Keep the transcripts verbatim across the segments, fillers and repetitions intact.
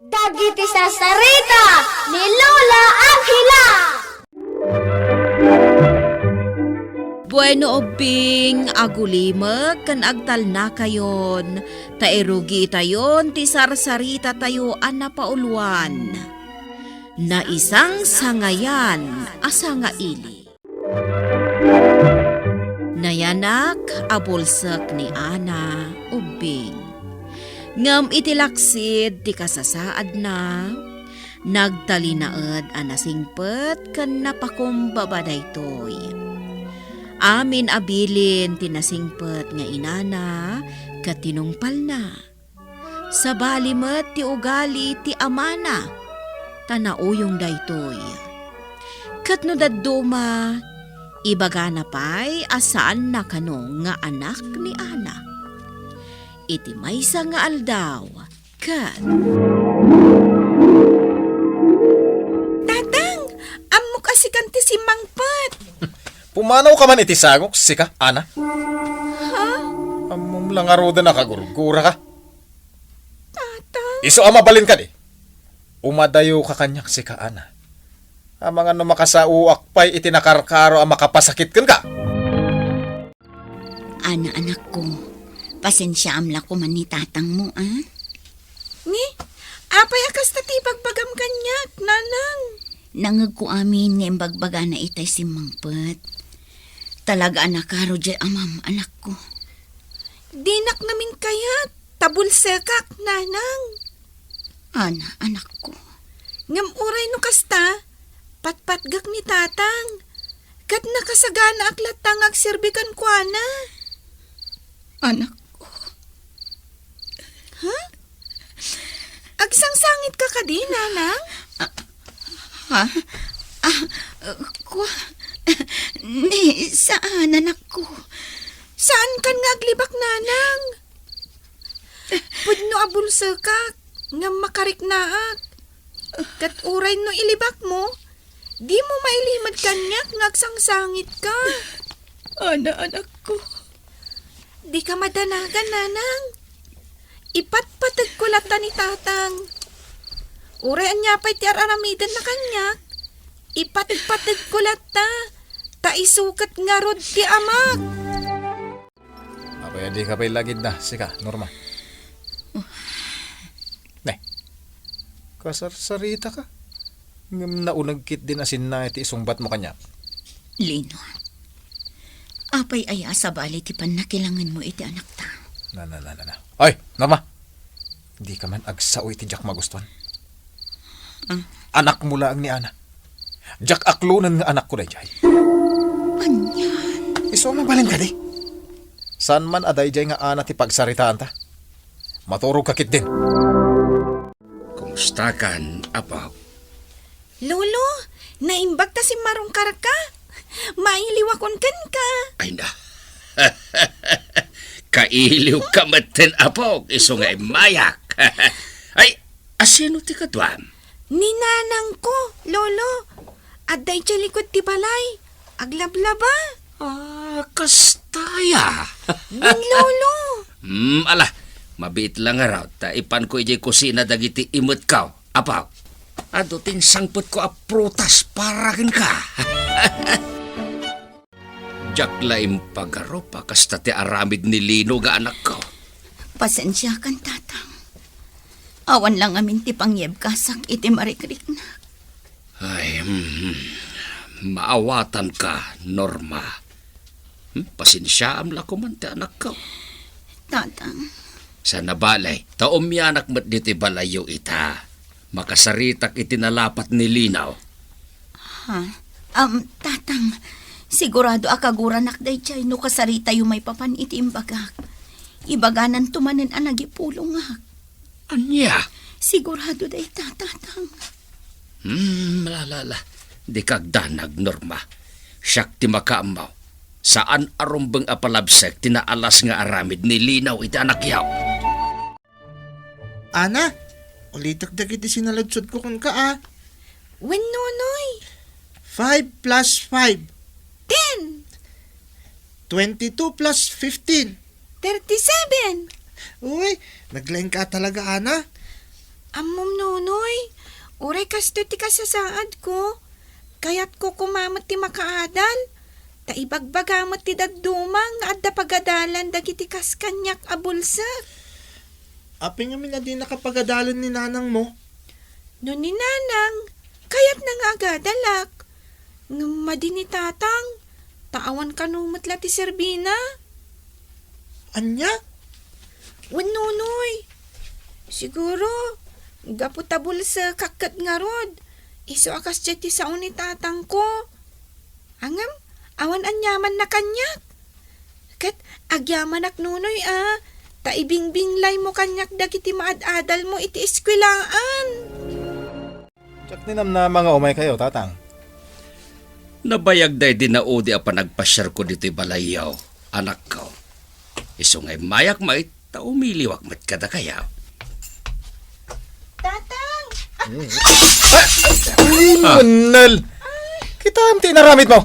Dagiti sarsarita ni Lola Angela. Bueno, ubbing, agulimek ken agtalnakayon, ta irugi itayon ti sarsarita tayo a napauluan. Naisangsangayan a sangaili. Nayanak a bulsek ni Ana, ubbing. Ngem iti laksid ti kasasaadna, nagtalinaed a nasingpet ken napakumbaba daytoy. Amin a bilin ti nasingpet nga inana ket tinungpalna. Sabali met ti ugali ti amana, ta nauyong daytoy. Ket no dadduma, ibagana pay a saanna kano nga anak ni Ana. Iti maysa nga aldaw, ket Tatang, ammok a sikan ti simmangpet. Pumanawka man iti sangok, sika, Ana. Ha? Ammom la ngaruden a kagurguraka. Tatang. Isu a mabalin kadi. Umadayoka kaniak, sika, Ana. Amangan no makasaoak pay iti nakarkaro a makapasakit kenka. Ana, anakko, pasensiaam la koman ni tatangmo, a? Ni, apay a kasta ti ibagbagam kaniak, nanang? Nangegko amin nga imbagbagana itay simmangpet. Talaga a nakaro diay amam, anakko. Dinak ngamin kayat, ta bulsekak, nanang. Ana, anakko. Ngem uray no kasta, patpatgek ni tatang. Ket nakasaganaak latta nga agserbi kenkuana. Anakko. Ha? Agsangsangitka kadi, nanang? Ah, ha? Ah, kua-, ni, saan, anakko. Saankan nga aglibak, nanang? Pudno a bulsekak, ngem makariknaak. Ket uray no ilibakmo, dimo mailimed kaniak nga agsangsangitka. Ana, anakko. Dika madanagan, nanang. Ipatpategko latta ni tatang. Uray ania pay ti ar-aramidenna kaniak, ipatpategko latta, ta isu ket ngarud ti amak. Apay a dika pay lagidna, sika, Norma? Ne, kasarsaritaka. Ngem nauneg ketdin a sinnaay ti isungbatmo kaniak. Lino, apay aya a sabali ti pannakilangenmo iti anakta? Na, na, na, na, na. Ay, Norma! Dika man agsao iti diak magustuan. Ah. Anakmo laeng ni Ana. Diak aklonen nga anakko daydiay. Anian? Isu a mabalin kadi. Saan man a daydiay nga Ana ti pagsaritaanta. Maturogka ketdin. Kumustakan, apo? Lolo, naimbag ta simmarungkarka. Mailiwakon kenka. Ay na. Kailiwka metten, apo, isu nga immayak. Ay, asino ti kaduam? Ni nanangko, Lolo. Adda idiay likud ti balay. Aglablaba. Ah, kasta aya. Wen, Lolo. Hmm, ala, mabiit la ngarud, ta ipanko idiay kusina dagiti imetko. Apo, adu ti insangpetko a prutas para kenka. Diak la impagarup a kasta ti aramid ni Lino nga anakko. Pasensiakan, Tatang. Awan la ngamin ti pangyebkasak iti marikriknak. Ay, hmm, maawatanka, Norma. Hmm, pasensiaam la koman ti anakko. Tatang. Saan a bale, ta umianak met ditoy balayyo ita. Makasaritak iti nalapat ni Lino. Ha? Um, Tatang, sigurado a kaguranak daydiay no kasaritayo maipapan iti imbagak. Ibagananto manen a nagipulongak. Ania? Sigurado dayta, Tatang. Hmm, la, la, la. Dika agdanag, Norma. Siak ti makaammo. Saan a rumbeng a palabsek ti naalas nga aramid ni Lino iti anakyo. Ana, ulitek dagiti sinaludsodko kenka, a. Wen, Nonoy. Five plus five. Ten. Twenty-two plus fifteen. Thirty-seven. Uy, naglaingka talaga, Ana. Ammom, Nonoy. Uray kastoy ti kasasaadko, kayatko koma met ti makaadal, ta ibagbaga met ti dadduma nga adda pagadalan dagiti kas kaniak a bulsek. Apay ngamin a dinaka pagadalen ni nanangmo? No ni nanang, kayatna nga agadalak. Ngem madi ni tatang, ta awan kano met la ti serbina. Ania? Wen, Nonoy. Siguro, gapu ta bulsekak ket ngarud, isu a kasdiay ti sao ni tatangko. Ngem, awan aniamanna kaniak. Ket agyamanak, Nonoy, a, ta ibingbinglaymo kaniak dagiti maad-adalmo iti eskuelaan. Diak ninamnama nga umaykayo, Tatang. Nabayag daydi naudi a panagpasiarko ditoy balayyo, anakko. Isu nga immayak met, ta umiliwak met kadakayo. Tatang! Ay, Nel! Kitaem ti inaramidmo!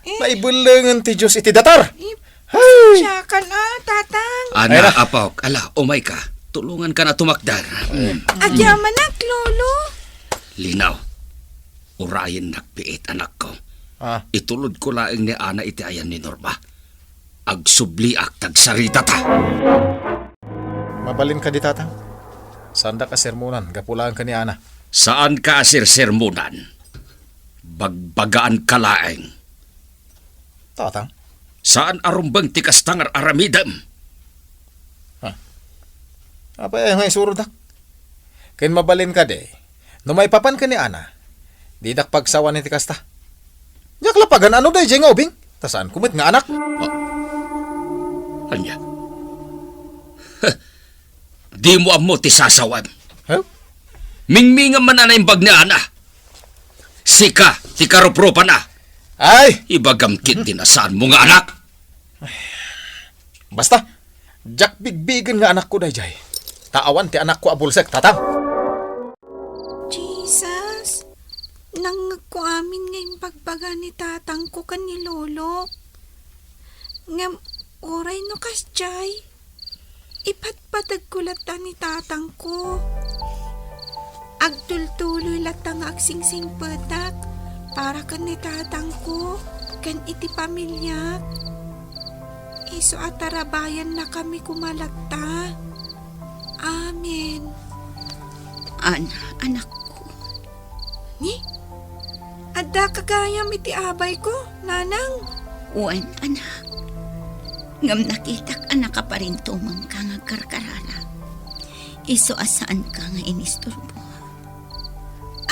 Eh. Naibellengen ti Dios iti datar! Eh, Hay! Siakan, ah, Tatang. Ana, Ay, na. Apok, ala, umayka. Tulongankan a tumakder. Mm. Agyamanak, Lolo. Linaw. Urayennak piit, anakko. Ah. Itulodko laeng ni Ana iti ayan ni Norma. Agsubliak ta agsaritata. Mabalin kadi, Tatang? Saandak a sermonan, gapu laeng ken ni Ana. Saanka a sersermonan. Bagbagaanka laeng. Tatang? Saan a rumbeng ti kasta nga ar-aramidem? Ha? Apay nga isurodak? Ken mabalin kadi, no maipapan ken ni Ana, didak pagsawan iti kasta. Diak la pagan-ano daydiay nga ubing, ta saanko met nga anak. Ah. Ania? Dimo ammo ti sasawem. Huh? Mingmingem man a naimbag ni Ana. Sika ti karuprupana. Ay! Ibagam ketdi a saanmo nga anak. Basta, diak bigbigen nga anakko daydiay. Ta awan ti anakko a bulsek, Tatang. Jesus, nangngegko amin nga imbagbaga ni tatangko ken ni lolok. Ngem uray no kasdiay, ipatpategko latta ni tatangko. Agtultuloy latta nga agsingsingpetak para ken ni tatangko ken iti pamiliak. Isu a tarabayannakami koma latta. Amen. Ana, anakko. Ni? Addaka gayam iti abayko, nanang? Wen, anak. Ngem nakitak a nakaparintumengka nga agkarkararag. Isu a saanka nga inisturbo.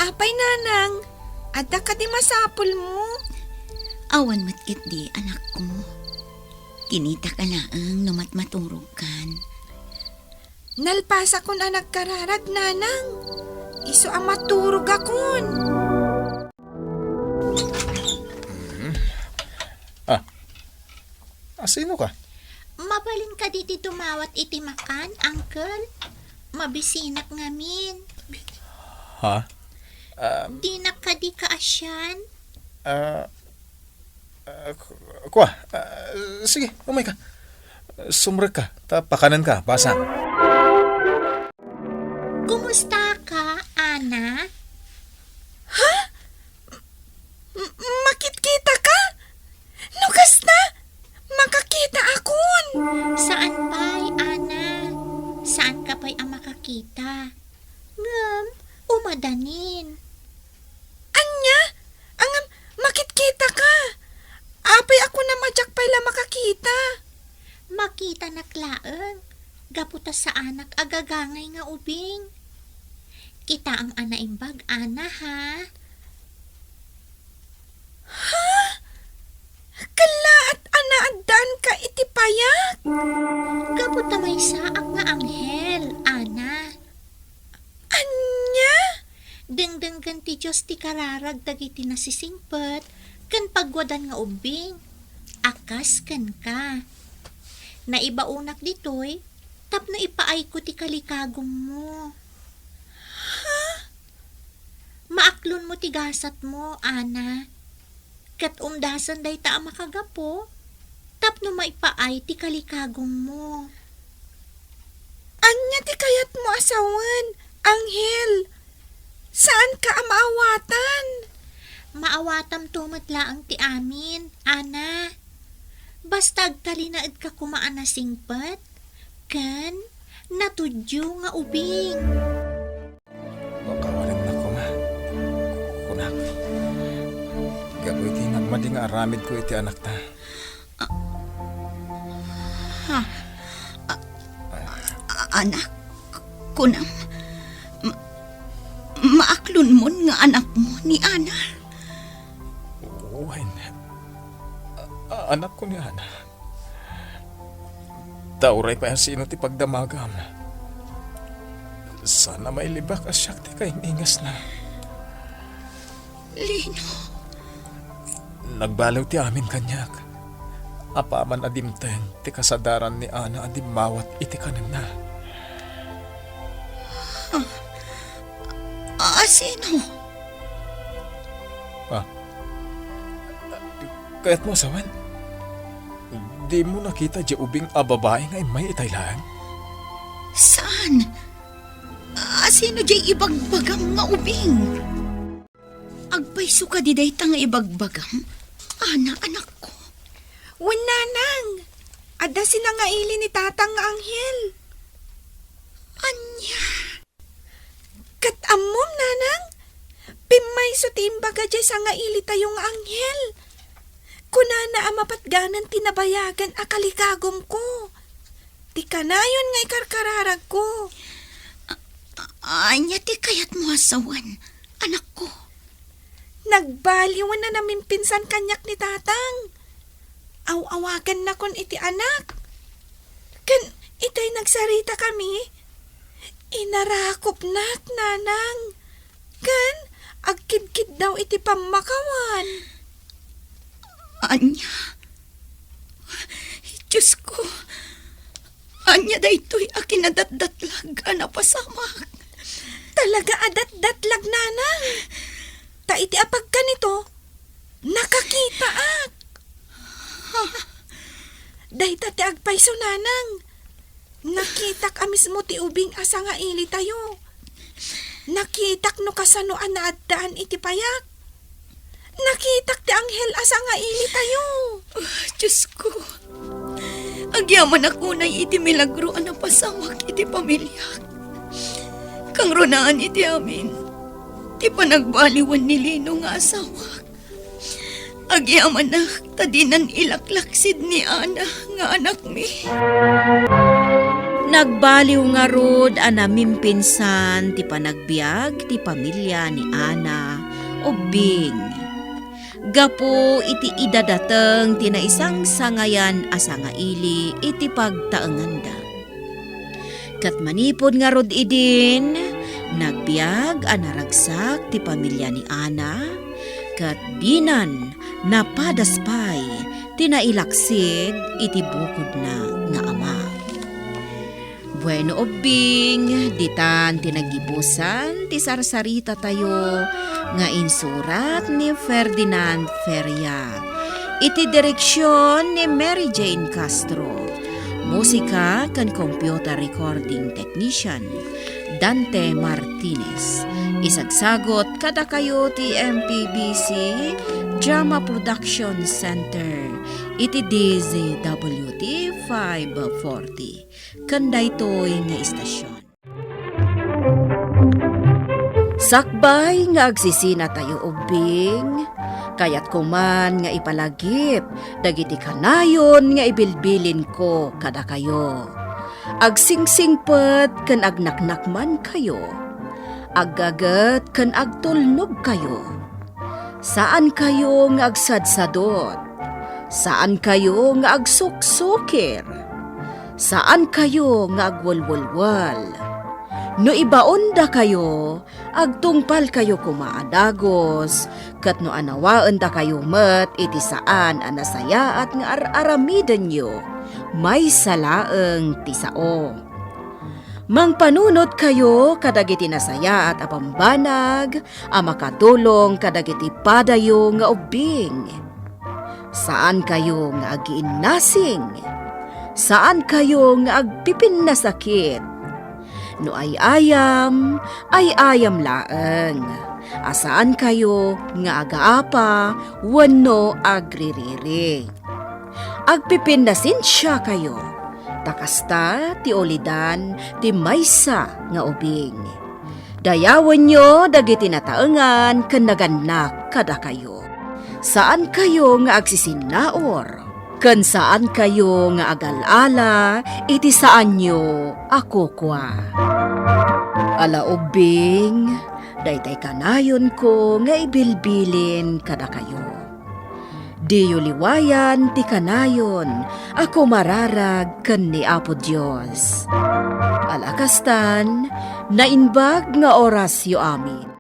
Apay, nanang? Adda kadi masapulmo? Awan met ketdi, anakko. Kinitaka laeng no matmaturogkan. Nalpasakon a nagkararag, nanang. Isu a maturogakon. Mhm. Ah. Ah, sino ka? Mabalin kadi ti dumawat iti makan, uncle? Mabisinak ngamin. Ha? Ah, Dinak kadi kaasian? Ah, Ah, ku-, kua, ah, sige, umayka. Sumrekka, ta pakanenka, basang. Kumustaka, Ana? Ha? M-, makitkitaka? No kasta, makakitaakon. Saan pay, Ana. Saanka pay a makakita. Ngem, umadanin. Ania? Ngem, makitkitaka? Apay a kunam a diak pay la makakita? Makitanak laeng, gapu ta saanak a gagangay nga ubing. Kitaem a naimbag, Ana, ha? Ha? Kellaat a naaddaanka iti payak? Gapu ta maysaak nga anghel, Ana. Ania? Dengdenggen ti Dios ti kararag dagiti nasisingpet ken pagwadan nga ubbing a kas kenka. Naibaonak ditoy tapno ipaayko ti kalikagummo. Ha? Maaklonmo ti gasatmo, Ana. Ket umdasen dayta a makagapu tapno maipaay ti kalikagummo. Ania ti kayatmo a sawen, Angel? Saan ka a maawatan. Maawatamto met laeng ti amin, Ana. Basta agtalinaedka koma a nasingpet ken natudyo nga ubing. Makawalennak koma, kunak. Gapu iti nagmadi nga aramidko iti anakta. Ah, ha? A-, a-, anak, kunam, ma-, maaklonmon nga anakmo ni Ana? Wen, a-, anakko ni Ana. Ta uray pay a sino ti pagdamagam, saan a mailibak a siak ti kaing-ingasna. Lino. Nagbaliw ti amin kaniak. Apaman a dimteng ti kasadaran ni Ana a dimmawat iti kanenna. Ah, sino? Ah. Kayatmo a sawen? Dimo nakita diay ubing a babai nga immay itay laeng? Saan? A sino diay ibagbagam nga ubing? Agpayso kadi dayta nga ibagbagam, Ana, anakko? Wen, nanang, adda sinangaili ni tatang nga anghel. Ania? Ket ammom, nanang, pimmayso ti imbaga diay sangailitayo nga anghel. Kunana a mapatganan ti nabayagan a kalikagumko. Ti kanayon nga ikarkararagko. A-, ania ti kayatmo a sawen, anakko? Nagbaliwen a namimpinsan kaniak ni tatang. Aw-awagannakon iti anak. Ken itay nagsaritakami, inarakupnak, nanang. Ken agkidkiddaw iti pammakawan. Ania? Diosko, ania daytoy a kinadatdatlag a napasamak? Talaga a datdatlag, nanang. Ta iti apagkanito, nakakitaak. Dayta ti agpayso, nanang. Nakitak a mismo ti ubing a sangailitayo. Nakitak no kasano a naaddaan iti payak. Nakitak ti anghel a sangailitayo. Ah, Diosko, agyamanak unay iti milagro a napasamak iti pamiliak. Kangrunaan iti amin ti panagbaliwen ni Lino nga asawak. Agyamanak ta dinan ilaklaksid ni Ana nga anakmi. Nagbaliw ngarud a namimpinsan ti panagbiag ti pamilia ni Ana ubbing gapu iti idadateng ti naisangsangayan a sangaili iti pagtaenganda. Ket manipud ngarud idin, nagbiag a naragsak ti pamilia ni Ana, ket dinan napadas pay ti nailaksid iti bukodna nga ama. Bueno, ubbing, ditan ti naggibusan ti sarsaritatayo nga insurat ni Ferdinand Feria. Iti direksion ni Mary Jane Castro. Musika ken computer recording technician, Dante Martinez. Isagsagot kadakayo ti M P B C Drama Production Center iti D Z W T five forty. Ken daytoy nga istasion. Sakbay nga agsisinatayo ubbing, kayatko man nga ipalagip dagiti kanayon nga ibilbilinko kadakayo. Agsingsingpet ken agnaknakmankayo. Aggaget ken agtulnogkayo. Saankayo nga agsadsadot. Saankayo nga agsuksukir. Saankayo nga agwelwelwel. No ibaondakayo, agtungpalkayo koma a dagus, ket no anawaendakayo met iti saan a nasayaat nga ar-aramidenyo, maysa laeng ti sao. Mangpanunotkayo kadagiti nasayaat a bambanag a makatulong kadagiti padayo nga ubbing. Saankayo nga agiinnasing. Saankayo nga agpipinnasakit. No ay-ayam, ay-ayam laeng, a saankayo nga agaapa wenno agririri. Agpipinnasensiakayo, ta kasta ti ulidan ti maysa nga ubing. Dayawenyo dagiti nataengan ken nagannak kadakayo. Saankayo nga agsisinnaur, ken saankayo nga agal-ala iti saanyo a kukua. Ala ubbing, daytay kanayonko nga ibilbilin kadakayo. Diyo liwayan ti kanayon a kumararag ken ni Apo Dios. Ala kastan, naimbag nga orasyo amin.